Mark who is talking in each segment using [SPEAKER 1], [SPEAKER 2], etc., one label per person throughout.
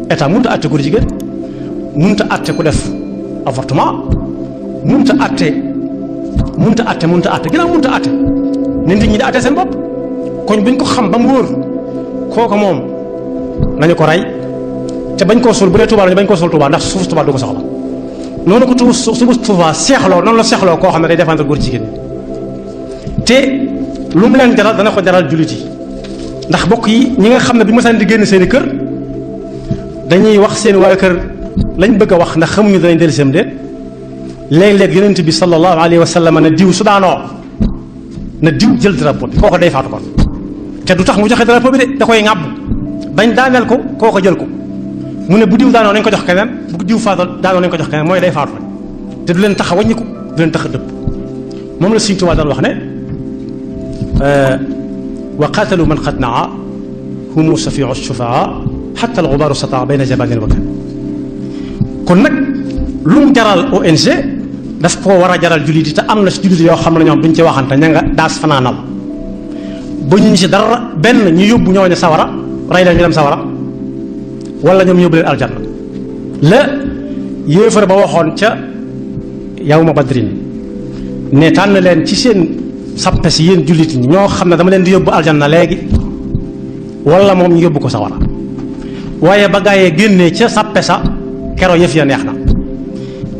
[SPEAKER 1] état mënut a àtte góor jigéen mënut a àtte ku def avortement mënut a àtte ginnaaw mënut a àtte ne nit ñi di àtte seen bopp koñ buñ ko xam ba mu wóor kooku moom nañu ko rey te bañ koo suul bu dee Tuubaa lañu bañ koo suul Tuubaa ndax suuf Tuubaa du ko soxla noonu ko suuf Tuubaa seexloo noonu la seexloo koo xam ne day défendre góor jigéen te lu mu leen jaral dana ko jaral jullit yi ndax bokk yi ñi nga xam ne bi ma saan di génn seen i kër dañuy wax seen waa kër lañ bëgg a wax ndax xamuñu danañ dellu seem déet léeg-léeg yonent bi sallallahu alayhi wa sallam ne diw su daanoo na diw jël drapeau bi kooko day faatu kon te du tax mu joxe drapeau bi de da koy ŋàbb bañ daaneel ko kooko jël ko mu ne bu diw daanoo nañ ko jox keneen bu diw faatoo daanoo nañ ko jox keneen mooy day faatu te du leen tax a wàññiku du leen tax a dëpp moom la Sëriñ Tuubaa daan wax ne wa qatalu man qad naa humu safiu shufaa xatta al gubaaru sataa bayna jabalin wa kan kon nag lu mu jaral ONG daf koo war a jaral jullit yi te am na si jullit yoo xam ne ñoom duñ ci waxante ña nga daas fanaanal ba ñu si dara benn ñu yóbbu ñooñu sawara rey leen ñu dem sawara wala ñoom yóbbu leen aljanna la yéefar ba waxoon ca yawma badrin ne tànn leen ci seen sappe si yéen jullit ñi ñoo xam ne dama leen di yóbbu aljanna léegi wala moom ñu yóbbu ko sawara waaye ba gaayee génnee ca sappe sa kero yëf ya neex na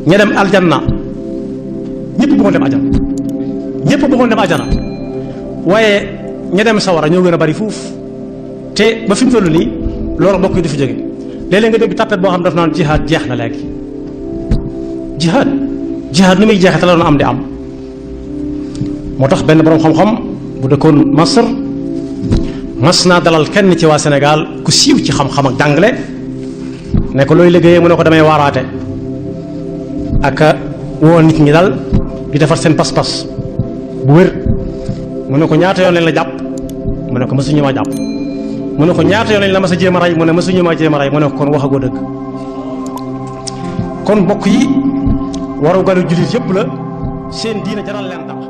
[SPEAKER 1] ña dem aljanna ñëpp bëggoon dem aljana waaye ña dem sawara ñoo gën a bari fuuf te ba fi mu toll nii loolu mbokk yi du fi jóge léeg-léeg nga dégg tàppet boo xam daf naan jihaad jeex na léegi jihaad nu muy jeexee te la doon am di am moo tax benn boroom xam-xam bu dëkkoon Masr mas naa dalal kenn ci waa Sénégal ku siiw ci xam-xam ak jàngale ne ko looy liggéeyee mu ne ko damay waaraate ak woo nit ñi dal di defar seen pas-pas bu wér mu ne ko ñaata yoon lañ la jàpp mu ne ko mësuñu ma jàpp mu ne ko ñaata yoon lañ la mas a jéem a rey mu ne mësuñu ma jéem a rey mu ne ko kon waxagoo dëgg kon mbokk yi waru galu jullit yëpp la seen diina jaral leen dara